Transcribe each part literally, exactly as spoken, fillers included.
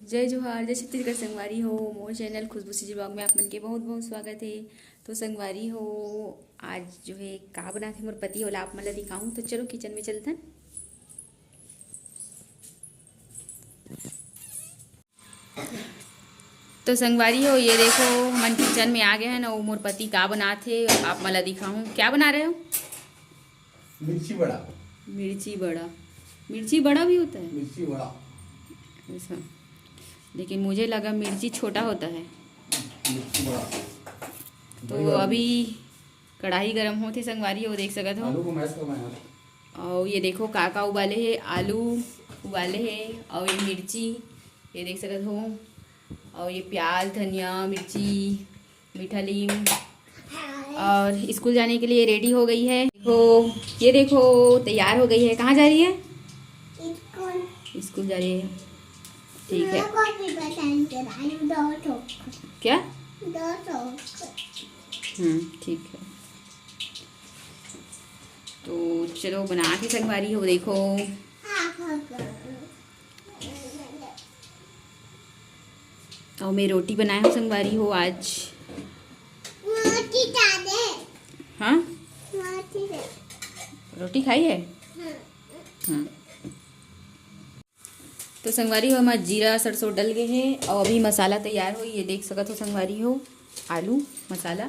जय जोहार, जय छत्तीसगढ़ संगवारी हो। मोर चैनल खुशबू सीजी ब्लॉग में आप मन के बहुत बहुत स्वागत है। तो संगवारी हो, आज जो है का बनाथे मोर पति, ओला आप मन ला दिखाऊं। तो चलो किचन में चलथन। तो संगवारी हो, ये देखो हमन किचन में आ गए हैं ना, वो मोर पति का बनाथे आप मन ला दिखाऊं। क्या बना रहे हो? मिर्ची बड़ा। मिर्ची बड़ा, मिर्ची बड़ा भी होता है? मिर्ची बड़ा। ऐसा, लेकिन मुझे लगा मिर्ची छोटा होता है। मिर्ची बड़ा। तो अभी कढ़ाई गरम होथे संगवारी हो, देख सकत हो। आलू को मैश करना है। और ये देखो का का उबाले है, आलू उबाले है और ये मिर्ची, ये देख सकत हो। और ये प्याज, धनिया, मिर्ची, मीठा लीम। और स्कूल जाने के लिए रेडी हो गई है। देखो, ये देखो, तैयार हो गई है। कहाँ जा रही है? स्कूल। स्कूल जा रही है। ठीक है। मेरे को भी पसंद है, दो ठो। क्या? दो ठो। हम्म, ठीक है। तो चलो बना के संगवारी हो, देखो। हाँ, हाँ, हाँ। और मैं रोटी बनाया हूँ संगवारी हो आज। रोटी खा दे। हाँ, रोटी दे। रोटी खाई है। हाँ। हाँ। तो संगवारी हो, हमारा जीरा सरसों डल गए हैं और अभी मसाला तैयार हो, ये देख सकत हो संगवारी हो, आलू मसाला।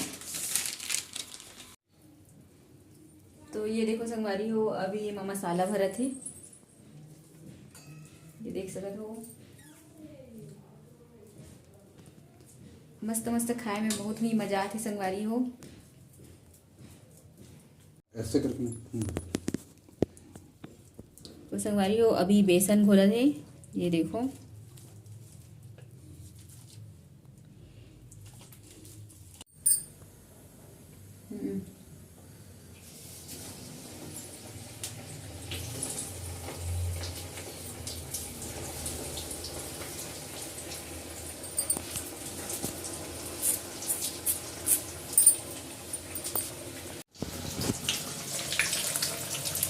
तो ये देखो संगवारी हो, अभी ये मसाला भरत है, ये देख सकत हो। मस्त मस्त खाए में बहुत ही मजा आथे संगवारी हो। ऐसे करके। हम्म। तो संगवारी हो, अभी बेसन घोलत है, ये देखो। हम्म।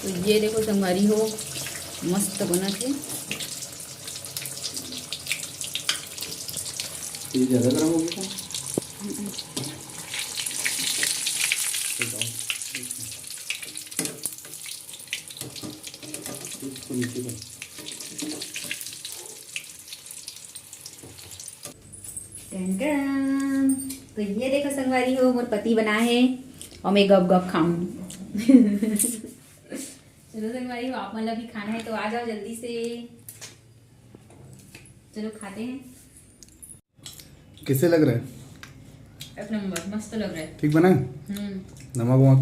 तो ये देखो संगवारी हो, मस्त बनत हे। ये ज्यादा गरम हो गया था? इसको नीचे कर। टन टन। तो ये देखो संगवारी हो, मोर पति बनाए हे और मैं गप गप खाऊं। चलो संगवारी हो, आप मन ला भी खाना है तो आ जाओ जल्दी से। चलो खाते हैं। कैसे लग रहा है? एक नंबर, मस्त लग रहा है। ठीक बना है? हम्म। नमक वमक?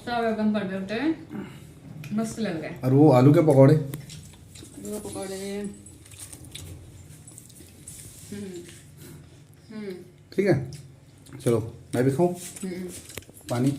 सब एकदम परफेक्ट है, मस्त लग रहा है। और वो आलू के पकौड़े? वो पकौड़े। हम्म। हम्म। ठीक है, चलो मैं भी खाऊं। हम्म। पानी।